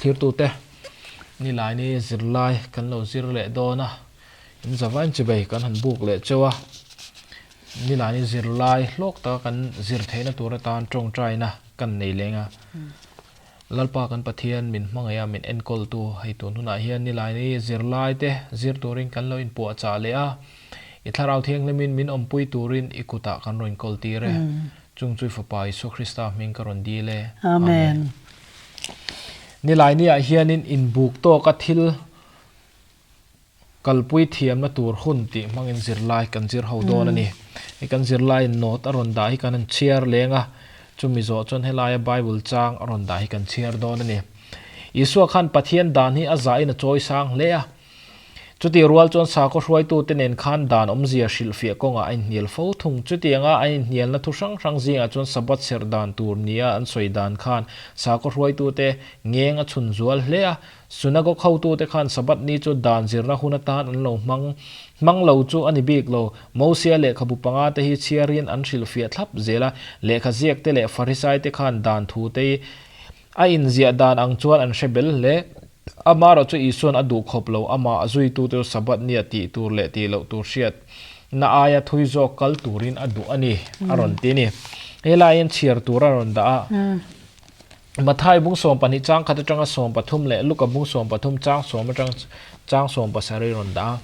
Thirtute, Nilaini zirlai kan lo zir leh dawn a, in zavain chibei kan han buk leh cheu a. Nilaini zirlai hlawk taka kan zir theihna tur atan tawngtaina kan nei leng a. Lalpa kan Pathian min hmangaih a, min enkawltu hei tun hunah hian nilaini zirlai te zir turin kan lo inpuahchah leh a. I Thlarau Thianghlimin min awmpui turin i kutah kan rawn kawl tir e. Chung chu i Fapa Isua Krista hming ka rawn dil e. Amen. Nilainiah hianin inbuk tawka thil kalpui thiamna tur hun tih hmangin zirlai kan zir ho dawn a ni. Hei kan zirlaiin note a rawn dah hi kan han chhiar leng a, chumi zawh chuan helaia Bible chang a rawn dah hi kan chhiar dawn a ni. Isua khan Pathian dan hi a zahin a chawi sang hle a. Chutih rual chuan sakhaw hruaitute nen khan dan awmzia hrilhfiah kawngah a inhnial fo thung. Chutianga an inhnialna thu hrang hrang zingah chuan Sabbath serh dan tur nia an sawi dan khan sakhaw hruaitute ngeng a chhun zual hle a. Synagogue hotute khan Sabbath ni chu dan zirna hun atan an lo hmang hmang lo chu a ni bik lo. Mosia lehkhabu panga te hi chhiarin an hrilhfiah thlap zel a. Lehkha ziakte leh Farisaite khan dan thute a inziah dan ang chuan an hre bel hle. Amaherawh chu Isua'n a duh khawp lo, amah a zuitute chu Sabbath nia tih tur leh tih loh tur hriat na aia thui zawk kal turin a duh a ni, a rawn ti a ni. He laiin chhiar tur a rawn dah a. Matthai bung 12 chang khat atanga 13 leh Luka bung 13 chang sawm atang chang 17 rawn dah a.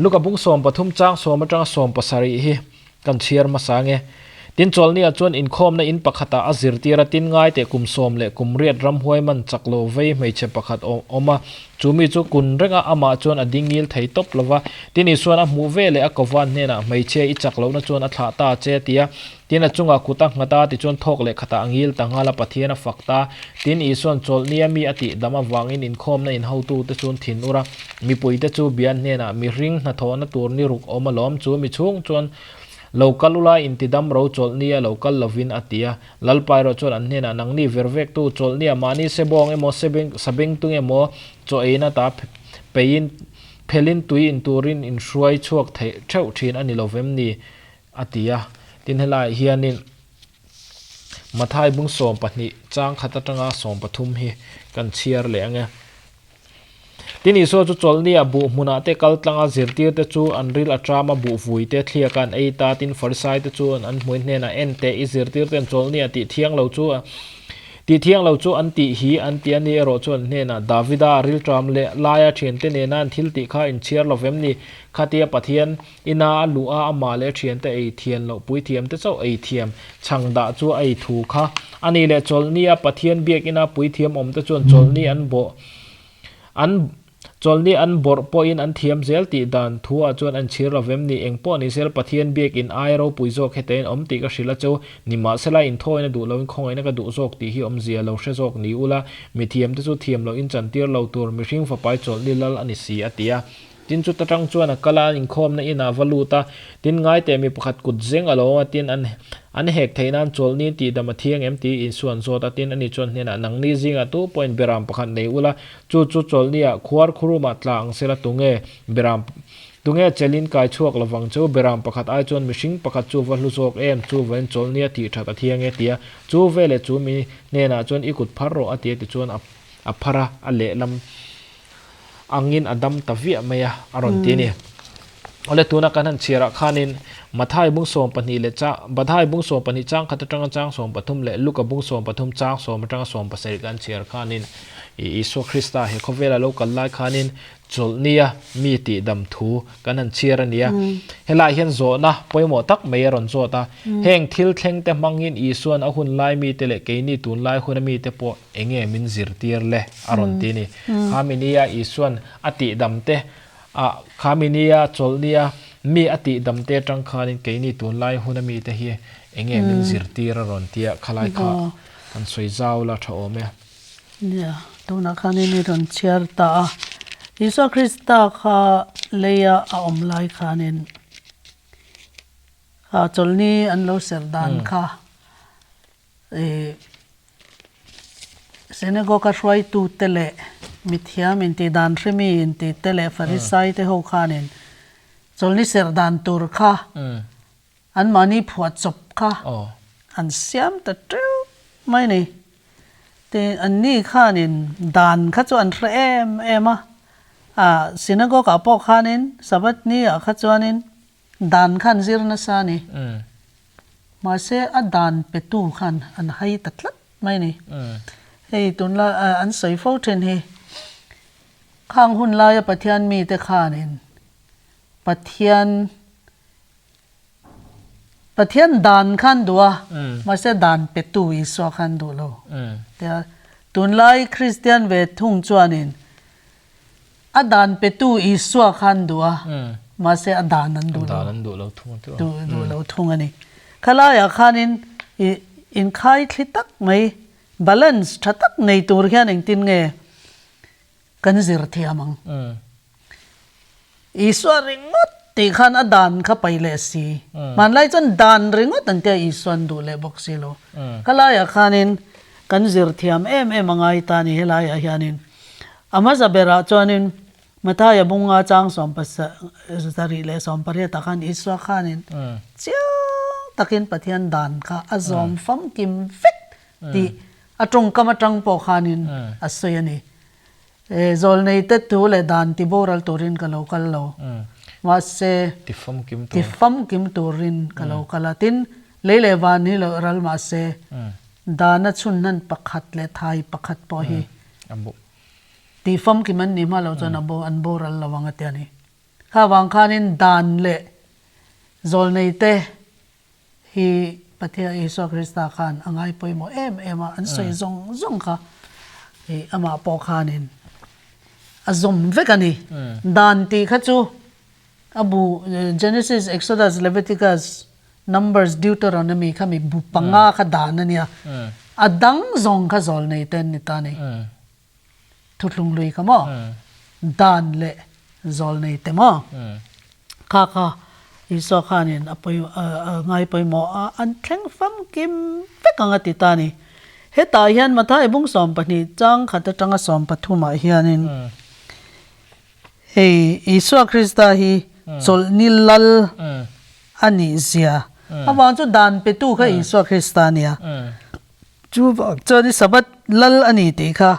Luka bung 13 chang sawm atanga 17 hi Kan chhiar hmasa nge. Tin chawlhniah chuan inkhawmna in pakhatah a zirtir a tin ngai teh kum sawm leh kum riat ramhuai man chak lo vei hmeichhe pakhat awm a, chu mi chu kun renga amah chuan a dingil thei tawp lo va. Tin Isuan a hmuh ve leh a kovan hnenah hmeichhia i chak lohna chuan a thlah ta che a ti a. Tin a chungah kut a nghat a tichuan thawk leh khatah a ngil ta nghal a Pathian a fak ta. Tin Isuan chawlhnia mi a tih dam avangin inkhawmna in hotute chuan thin ur a. Mipuite chu bian hnenah mihring hnathawhna tur ni ruk awm alawm chu mi chhung chuan lo kal ula intidam ro chawlhnia lo kal lovin a ti a. Lalpa erawh chuan an hnenah nangni ver vektu chawlhnia mahni sebawng emaw sabengtung emaw chaw eina ta peiin phelin tui in turin in hruai chhuak theih theuh thin a ni lovem ni a ti a. Tin helaiah hianin Mathai bung 12 chang khat atanga 13 hi kan chhiar leh ang e. Tin Isua chu chawlhnia buh hmunah te kal tlanga zirtirte chu an ril a ṭam a, buh vui te thliak a an ei ta. Tin Farisaite chu an hmui hnenah, En teh, i zirtirte'n chawlhnia tih thiang lo chu tih thiang lo chu an tih hi an ti a ni erawh chu an hnenah, Davida ril ṭam leh laia ṭhiante nena an thil tih kha inchhiar lo vem ni? Khatia Pathian ina a luh a, amah leh ṭhiante ei thian loh puithiamte chauh ei thiam chhang dah chu a ei thu kha a ni leh chawlhnia Pathian biakina puithiam awmte chuan chawlhni an bawh an chawlhni an bawrh pawhin an thiam zel tih dan thuah chuan an chhir lo vem ni engpawh ni sel Pathian biakin ai ropui zawk hetaiin awm tih ka hrilh a chu nimahsela inthawina duh loin khawngaihna ka duh zawk tih hi awmzia lo hre zawk ni ula mithiamte chu thiam loh in chantir lo tur mihring fapai chawlhni lal a ni si a ti a. Tin chuta tang chuan a kal a, an inkhawmna inah va lut a, tin ngaiteh mi pakhat kut zeng a lo awm a, tin an an hek theih nan chawlhni tihdam a thiang em tih Isua an zawt a, tin ani chuan hnenah nangni zingah tu pawhin beram pakhat nei ula, chu chu chawlhniah khuar khurumah tla ang sela tunge beram tunge chelin kai chhuak lovang chu beram pakhat ai chuan mihring pakhat chu va hlu zawk em chu vain chawlhnia tih that a thiang e tia chu veleh chu mi hnenah chuan i kut phar rawh a ti a tichuan a a phar a a lehlam angin a dam ta viah mai a, a rawn ti a ni. Awle tuna kan han chhiarah khanin Mathai bung 12 leh cha Bathai bung 12 chang khat atanga chang 13 leh Luka bung 13 chang 10 atanga 17 kan chhiar khanin Isua Krista he khawvela lo kal lai khanin chawlhnia mi tihdam thu kan han chhiar a nia. Helaiah hian zawhna pawimawh tak mai a rawn zawt a. Heng thil thlengte hmangin Isuan a hun lai mite leh keini tunlai huna mite pawh Enge min zirtir le? a rawn ti a ni. Khami nia Isuan a tihdam te, ah khami nia chawlhnia mi a tihdam te atang khanin keini tunlai huna mite hi enge min zirtir a rawn ti a, khalai kha kan sawi zau la tha awm e. Nia, tunah khanin i rawn chhiar ta a. Isua Krista kha leia a awm lai khanin kha chawlhni an lo serh dan kha Ih Synagogue-a hruaitute leh mithiam intihdan hrimi intihte leh Farisaite ho khanin chawlhni serh dan tur kha anmahni phuah chawp kha an siam ta teuh mai a ni. Tin, anni khanin dan kha chu an hre em em a, ah synagogue ah pawh khanin Sabbath ni ah kha chuanin dan kha an zir nasa a ni. Mahse a dan petu khan an hai ta tlat mai a ni. Hei tunlai an sawi fo thin hi khang hun laia Pathian mite khanin Pathian Pathian dan khan duh a, mahse dan petu Isua khan duh lo. Tia tunlai Kristian ve thung chuanin a dan petu Isua khan duh a, mahse a dan an duh lo. Dan an duh lo thung a ti. Duh lo thung a ni. Khalaiah khanin i inkhai thli tak mai, balance tha tak nei tur hian engtin nge kan zir thiam ang. Isua ringawt tih khan a dan kha pai leh si. Hmanlai chuan dan ringawt an tia Isua an duh leh bawk si lo. Khalaiah khanin kan zir thiam em em a ngai ta a ni helaiah hianin. A hmasa berah chuanin Mathaia bunga chang 78 leh 18 ah khan Isua khanin chiang takin Pathian dan kha a zawm famkim vek tih a tawngkam atang pawh khanin a sawi a ni. Zawlnei te thu leh dan ti boral turin ka lo kal lo. Mahse, ti famkim turin ka lo kal a. Tin, lei leh van hi lo ral mahse, dana chhun hnan pakhat leh thai pakhat pawh hi ti famkim an nih hma loh chuan an boral lo ang a ti a ni. Kha vang khanin dan leh zawlnei te Hi Pathian Isua Krista khan a ngai pawimawh em em a, an sawi zawng zawng kha i amah pawh khanin a zawm vek a ni. Dan tih kha chu a bu Genesis, Exodus, Leviticus, Numbers, Deuteronomy kha mi bu panga kha dan a nia. A dang zawng kha zawl nei te an ni ta a ni. Thuthlung lui kha maw? Dan leh zawl nei te maw? Kha kha Isua khanin a pawi a ngai pawimawh a, an thleng famkim vek ang a ti ta a ni. Hetah hian Mathai bung 12 chang khat atanga 13 ah hianin hei Isua Krista hi chawlhni lal a nih zia avang chu dan petu kha Isua Krista a nia. Chuvang chuan i Sabbath lal a ni tih kha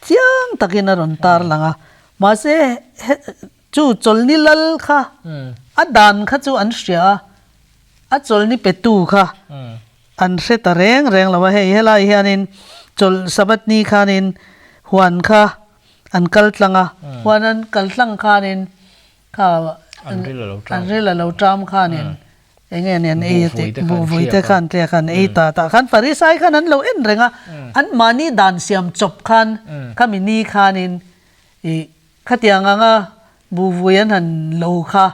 chiang takin a rawn tar lang a, mahse chu chawlhni lal kha a dan kha chu an hria a, a chawlhni petu kha an hre ta reng reng lo a, hei helai hianin chawlh Sabbath ni khanin huan kha an kal tlang a, huan an kal tlang khanin kha an ril a lo ṭam khanin Eng nge ni an ei a tih? Buhvui te khan tia khan ei ta tah khan Farisai khan an lo en reng a, an mahni dan siam chawp khan khami ni khanin ih khatiang anga buhvui an han lo kha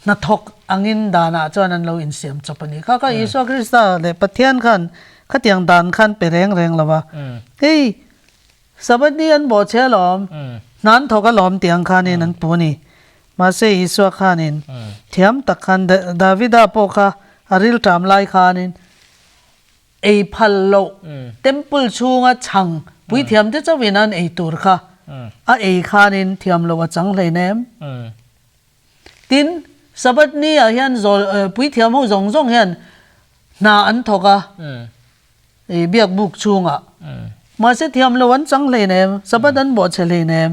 hnathawk angin danah chuan an lo insiam chawp a ni. Kha kha Isua Krista leh Pathian khan khatiang dan khan pe reng reng lo va, hei Sabbath ni an bawh che alawm, hna an thawk alawm tih ang khanin an pu a ni. Mahse Isua khanin thiam tak khan Davida pawh kha a rilṭam lai khanin ei phal loh temple chhunga chhang puithiam te chauhin an ei tur kha a ei khanin thiam loh a chang hleinem. Tin, Sabbath ni ah hian zawl puithiam ho zawng zawng hian hna an thawk a. I biak buk chhungah. Mahse thiam lo an chang hleinem, Sabbath an bawhchhe hleinem.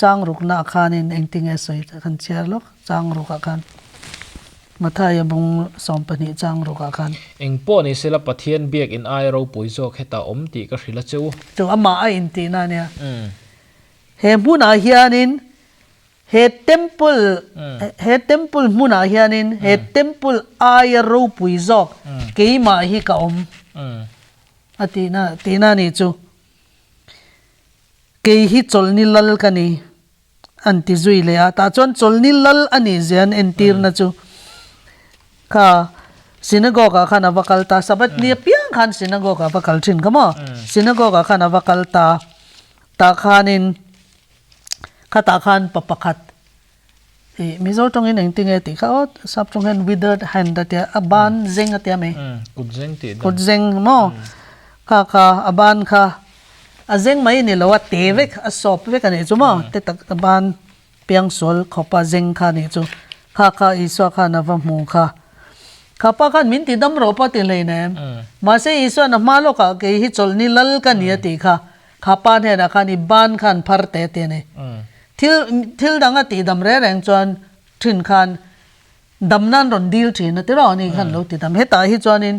Chang ruknaah khanin engtinge sawi kan chhiar lawk, chang rukah khan Mathaia bung 12 chang rukah khan. Eng pawh ni sela Pathian biak in aia ropui zawk hetah awm tih ka hrilh a che u. Chu amah a intihna a nia. He hmunah hianin He temple, he temple hmunah hianin he temple aia ropui zawk keimah hi ka awm a tihna tihna a nih chu. Kei hi chawlhni lal ka ni an ti zui leh a, tah chuan chawlhni lal a nih zia an entirna chu kha synagogue ah khan a va kal ta, Sabbath ni apiang khan synagogue ah a va kal thin kha maw, synagogue ah khan a va kal ta, tah khanin. Khatah khan pa pakhat ih Mizo tawngin engtinge tih kha aw sap tawng hian withered hand a tia a ban zeng a tia mai kut zeng tih dan kut zeng maw kha kha a ban kha a zeng mai ni lo a te vek a sawp vek a nih chu maw te tak a ban piangsual khawpa zeng kha a nih chu kha kha Isua khan a va hmu kha. Kha pa khan min ti dam rawh pawh ti hleinem. Mahse Isua'n a hma lawkah kei hi chawlhni lal ka ni a tih kha, kha pa hnenah khan i ban khan phar teh ti a ni. Thil thil dang a tih dam reng reng chuan thin khan dam nan rawn dil thin a ti rawh ani khan lo ti dam. Hetah hi chuanin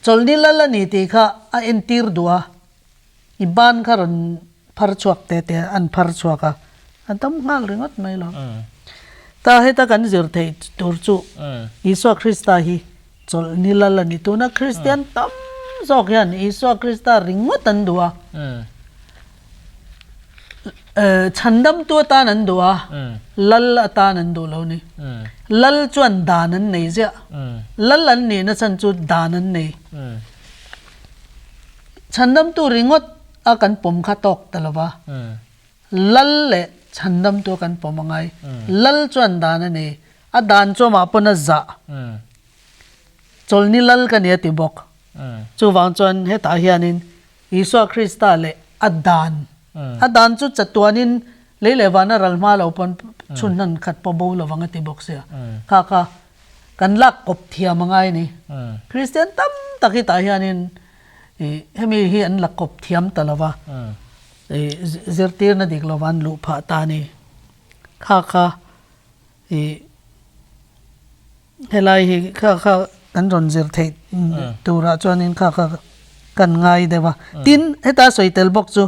chawlhni lal a ni tih kha a entir duh a, i ban kha rawn phar chhuak teh teh an phar chhuak a, a dam nghal ringawt mai lo. Ta heta kan zir theih tur chu Isua Krista hi chawlhni lal a ni. Tuna Kristian tam zawk hian Isua Krista ringawt an duh a, chhandamtu atan an duh a, lal atan an duh lo ni. Lal chuan dan an nei ziah. Lal an nihna chhan chu dan an nei. Chhandamtu ringawt a kan pawm kha tawk ta lo va, Lal leh chhandamtu a kan pawm a ngai. Lal chuan dan a nei, a dan chu amah pawn a zah. Chawlhni lal ka ni a ti bawk. Chuvang chuan hetah hianin Isua Krista leh a dan, a dan chu chatuanin lei leh vana ral hma lo pawn chhun hnan khat pawh bo lovang a ti bawk sia. Kha kha kan lak kawp thiam a ngai a ni. Kristian tam tak hi tah hianin Ih hemi hi an la kawp thiam ta lo va, ih zirtirna dik lova an luh phah ta a ni. Kha kha ih helai hi kha kha kan rawn zir theih turah chuanin kha kha kan ngai deuh a. Tin, heta sawi tel bawk chu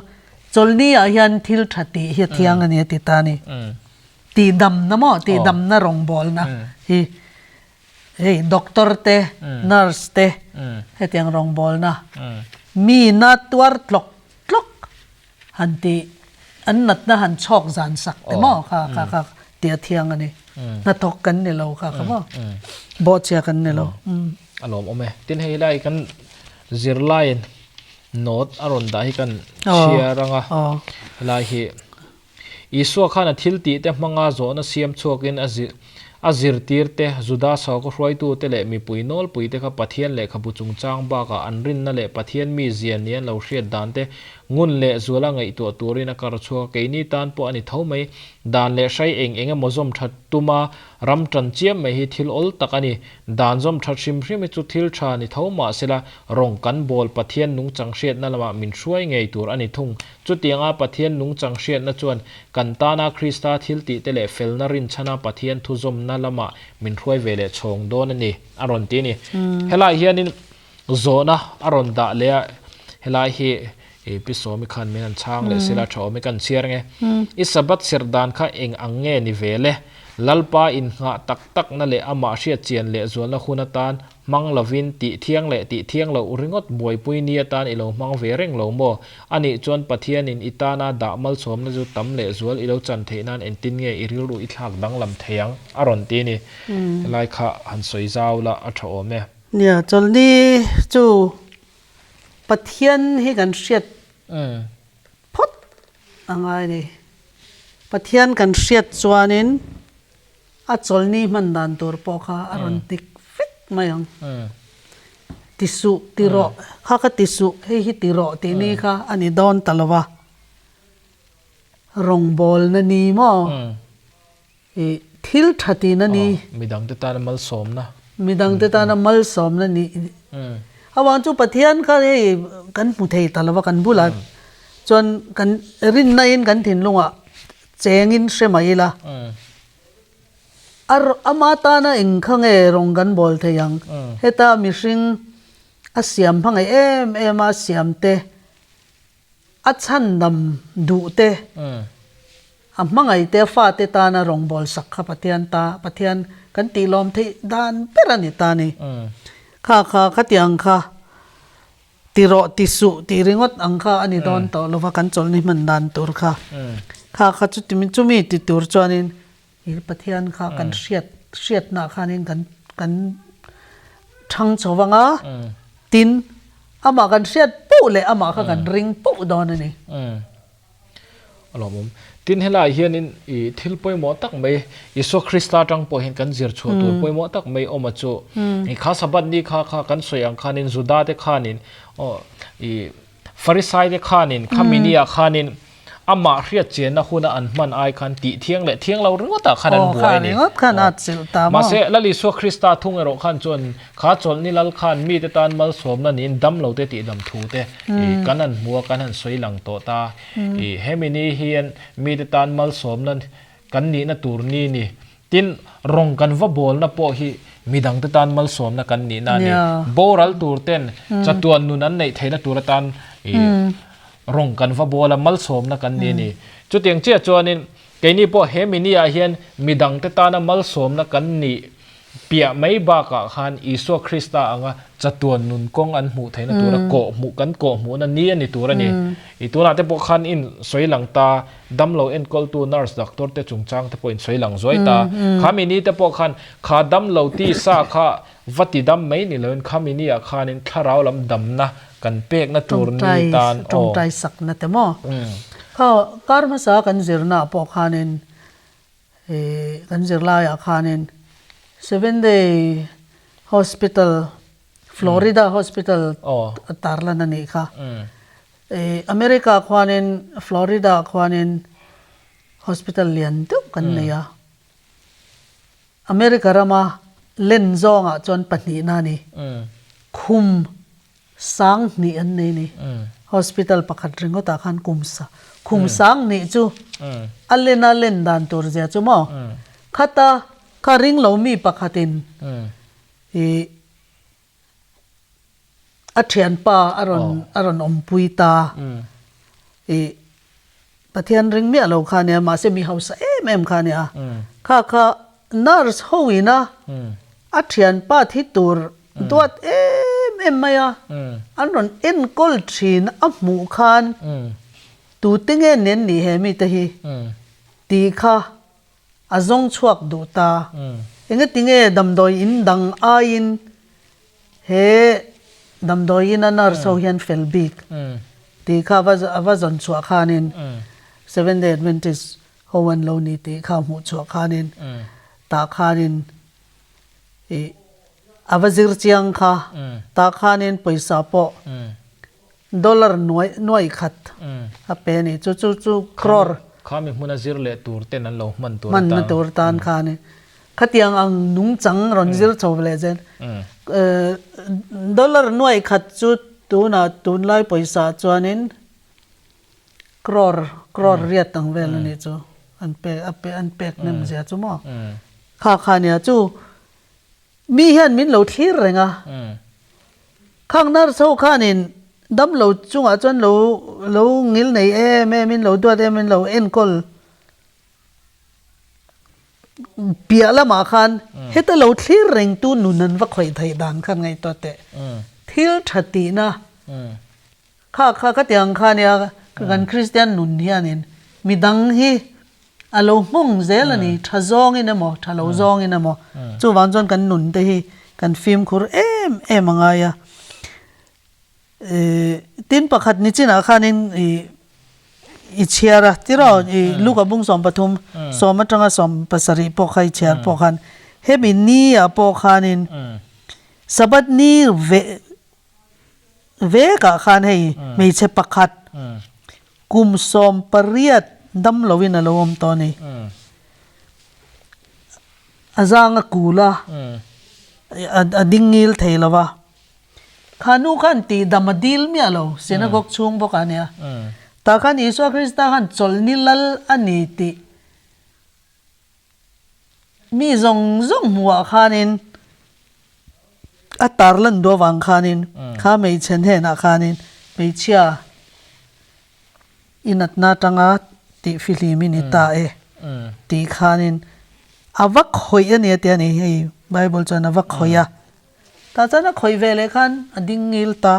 chawlhni ah hian thil tha tih hi a thiang a ni a ti ta a ni. Tihdamna maw? Tihdamna rawngbawlna hi. Hei doctor te, nurse te hetiang rawngbawlna mi na tuar tlawk tlawk han tih an natna han chhawk zan sak te maw kha kha kha tih a thiang a ni. Hnathawk kan ni lo kha kha maw bawhchhia kan ni lo. A lawmawm e. Tin hei lai kan zirlaiin note a rawn dah hi kan chhiar ang a, helai hi Isua khan a thiltihte hmanga zawhna siam chhuakin a a zirtirte, Juda sakhaw hruaitute leh mipui nawlpuite kha Pathian lehkhabu chungchang bakah an rinna leh Pathian mizia ni an lo hriat dante ngun leh zuala ngaihtuah turin a kar chhuak a, keini tan pawh a ni tho mai. Dan leh hrai eng eng emaw zawm that tuma ram tan chiam mai hi thil awl tak a ni. Dan zawm that hrim hrim hi chu thil tha ni tho mah sela, rawng kan bawl Pathian nungchang hriatna lamah min hruai ngei tur a ni thung. Chutianga Pathian nungchang hriatna chuan kan tana Krista thiltihte leh felna rinchhana Pathian thuzawmna lamah min hruai ve leh chhawng dawn a ni, a rawn ti a ni. Helaiah hianin zawhna a rawn dah leh a, helai hi Pi Sawmi khan min han chhang leh sila tha awm e, kan chhiar nge. I Sabbath serh dan kha eng ang nge ni ve le? Lalpa innghah tak takna leh amah hriatchian leh zualna hun atan Hmang lovin tih thiang leh tih thiang loh ringawt buaipui ni atan i lo hmang ve reng lo maw? Anih chuan Pathianin i tana dah malsawmna chu tam leh zual i lo chan theih nan engtin nge i rilru i thlak danglam thei ang? A rawn ti a ni. Helai kha han sawi zau la a tha awm e. Nia, chawlhni chu Pathian hi kan hriat phawt a ngai a ni. Pathian kan hriat chuanin A chawlhni hman dan tur pawh kha a rawn tik vek mai ang. Ti suh, ti rawh, kha kha ti suh, hei hi ti rawh tih ni kha a ni dawn ta lo va. Rawngbawlna ni maw? Ih, thil tha tihna ni. Midangte tana malsawmna. Midangte tana malsawmna ni. Avang chu Pathian kha hei kan hmu thei ta lo va, kan bulah chuan kan rinna in kan thinlungah Chengin hre mai ila. A ama tana eng kha nge rawng kan bawl thei ang? Heta mihring a siam hma ngeih em em a, a siam te, a chhandam duh te, a hmangaih te, a fate tana rawng bawl sak kha Pathian ta, Pathian kan tih lawm theih dan ber a ni ta ni. Kha kha khatiang kha. Ti rawh, ti suh tih ringawt ang kha a ni dawn tawh lova kan chawlhni hman dan tur kha. Kha kha chu chumi ti tur chuanin i Pathian kha kan hriat hriatnaah khanin kan kan thang chho vang a, tin amah kan hriat poh leh amah kha kan ring poh dawn a ni. A lawmawm. Tin helaiah hianin i thil pawimawh tak mai Isua Krista atang pawh hian kan zir chhuah tur pawimawh tak mai awm a chu. I kha Sabbath ni kha kha kan sawi ang khanin Juda te khanin aw i Farisai te khanin khami ni ah khanin. Amah hriat chianna huna an hman ai khan tih thiang leh thiang lo ringawtah khan an Aw, buai kha a ni. ringawt khan Aw. a chilh ta maw? Mahse, Lal Isua Krista thung erawh khan chuan kha chawlhni lal khan mite tan malsawmna niin damlo te tihdam thu te ih kan han hmu a, kan han sawi lang tawh ta. Ih hemi ni hian mite tan malsawmna kan nihna tur ni ni. Tin, rawng kan va bawlna pawh hi midangte tan malsawmna kan nihna a ni. Boral tur ten chatuan nun an neih theihna tur atan ih rawng kan va bawl a, malsawmna kan ni a ni. Chutiang chiah chuanin keini pawh he mini ah hian midangte tana malsawmna kan nih piah mai bakah khan Isua Krista anga chatuan nun kawng an hmuh theihna tura kawh hmuh kan kawh hmuhna ni a ni tur a ni. I tunah te pawh khan in sawi lang ta, damlo enkawltu nurse doctor te chungchang te pawh in sawi lang zuai ta. Kha mini te pawh khan kha damlo tisa kha va ti dam mai ni loin kha mini ah khanin thlarau lam damna kan pekna tur ni tan aw. Tawngtai sakna te maw? Kha kar hmasa kan zirna ah pawh khanin Kan zirlaiah khanin Seven Day Hospital, Florida Hospital tarlan a nih kha. America khuanin Florida khuanin hospital lian deuh kan nei a. America rama len zawngah chuan pahnihna a ni. Khum Sang hnih an nei ni. Hospital pakhat ringawtah khan kum sa khum sang hnih chu a len a len dan tur zia chu maw? Khata kha ring lo mi pakhatin ih a thianpa a rawn a rawn awmpui ta ih Pathian ring miah lo kha nia mahse mi hausa em em kha nia. Kha kha nurse ho ina a thianpa thi tur duat em em mai a, an rawn enkawl thin a hmuh khan tute nge nen nih he mite hi tih kha a zawng chhuak duh ta. Engatinge damdawi in dang aiin He damdawiin a nurse ho hian fel bik tih kha a va zawn chhuah khanin Seventh Day Adventist ho an lo ni tih kha hmuh chhuah khanin tah khanin ih a va zir chiang kha tah khanin pawisa pawh dollar nuai nuai khat a pe a ni chu chu chu crore Khami hmuna zir leh tur ten an lo hman tur atan. Hmanna tur tan khanin Khatiang ang nungchang rawn zir chho leh zel. Dollar nuai khat chu tunah tunlai pawisa chuanin crore crore riat ang vel a nih chu an pek a pe an pek hnem zia chu maw. Kha kha nia chu mi hian min lo thlir reng a. Khang nurse ho khanin damlo chungah chuan lo lo ngil nei em em in lo duat em in lo enkawl Piah lamah khan heta lo thlir rengtu nun an va khawih theih dan khan ngaihtuah teh. Thil tha tihna kha kha khatiang kha nia kan Kristian nun hianin midang hi a lo nghawng zel a ni, tha zawngin emaw tha lo zawngin emaw chuvang chuan kan nun te hi kan fimkhur em em a ngai a. Tin pakhat ni chinah khanin i i chhiar a tiraw i Luka bung 13 sawm atanga 17 pawh kha i chhiar pawh khan hemi ni ah pawh khanin Sabbath ni ve vekah khan hei hmeichhe pakhat kum 18 dam loin a lo awm tawh a ni. A zang a kul a a ding ngil thei lo va. Kha nu khan tihdam a dil miah lo, synagogue chhung bawk a nia. Tah khan Isua Krista khan chawlhni lal a ni tih mi zawng zawng hmuhah khanin a tarlan duh avang khanin kha hmeichhe hnenah khanin hmeichhia I natna atanga tih fihlim i ni ta e tih khanin a va khawih a ni a ti a ni. Hei Bible chuan a va khawih a. Tah chuan a khawih ve leh khan a ding ngil ta,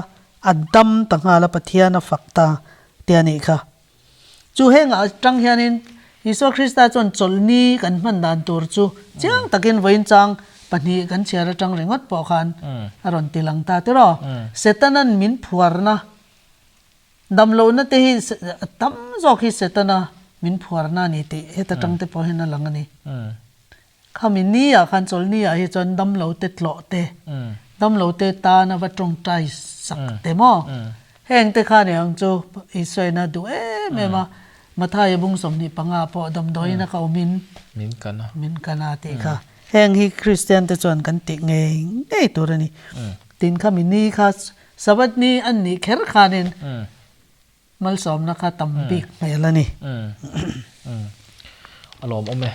a dam ta nghal a, Pathian a fak ta ti a nih kha. Chu hengah atang hianin Isua Krista chuan chawlhni kan hman dan tur chu chiang takin vawiin chang pahnih kan chhiar atang ringawt pawh khan a rawn ti lang ta tiraw. Setana'n min phuarna Damlohna te hi tam zawk hi Setana min phuarna a ni tih heta tang te pawh hian a lang a ni. Khami ni ah khan chawlhni ah hi chuan damlo te tlawh te, damlo te tan a va tawngtai sak te maw? Heng te khan eng chu Isuaina duh em em a. Mathaia bung 25 pawh damdawiin a ka awmin min kan a. Min kan a tih kha. Heng hi Kristian te chuan kan tih ngei ngei tur a ni. Tin kha mi ni kha Sabbath ni an nih kher khanin malsawmna kha tam bik hmel a ni. A lawmawm e.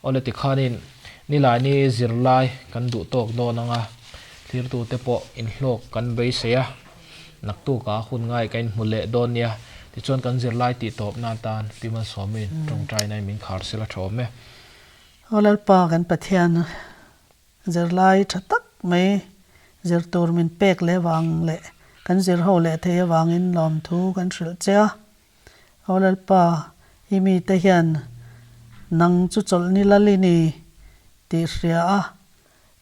Awle tikhanin Nilaini zirlai kan duh tawk dawn anga thlirtute pawh inhlawk kan beisei a. Naktukah hun ngai ka inhmu leh dawn nia. Tichuan kan zirlai tih tawpna atan Pi Malsawmi'n tawngtaina in min khar sela tha awm e. Aw Lalpa kan Pathian zirlai tha tak mai zir tur min pek leh vang leh kan zir ho leh thei avangin lawmthu kan hrilh che a. Aw Lalpa i mite hian nang chu chawlhni lal i ni tih hria a.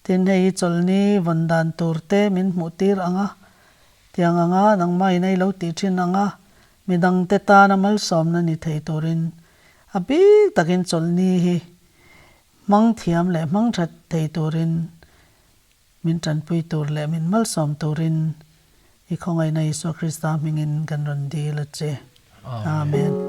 Tin, hei hi chawlhni vawn dan tur te min hmuh tir ang a, tiang anga nangmah in ei lo tih thin ang a, midangte tana malsawmna ni thei turin a bik takin chawlhni hi hmang thiam leh hmang that thei turin min tanpui tur leh min malsawm turin i khawngaihna Isua Krista hmingin kan rawn dil a che. Amen.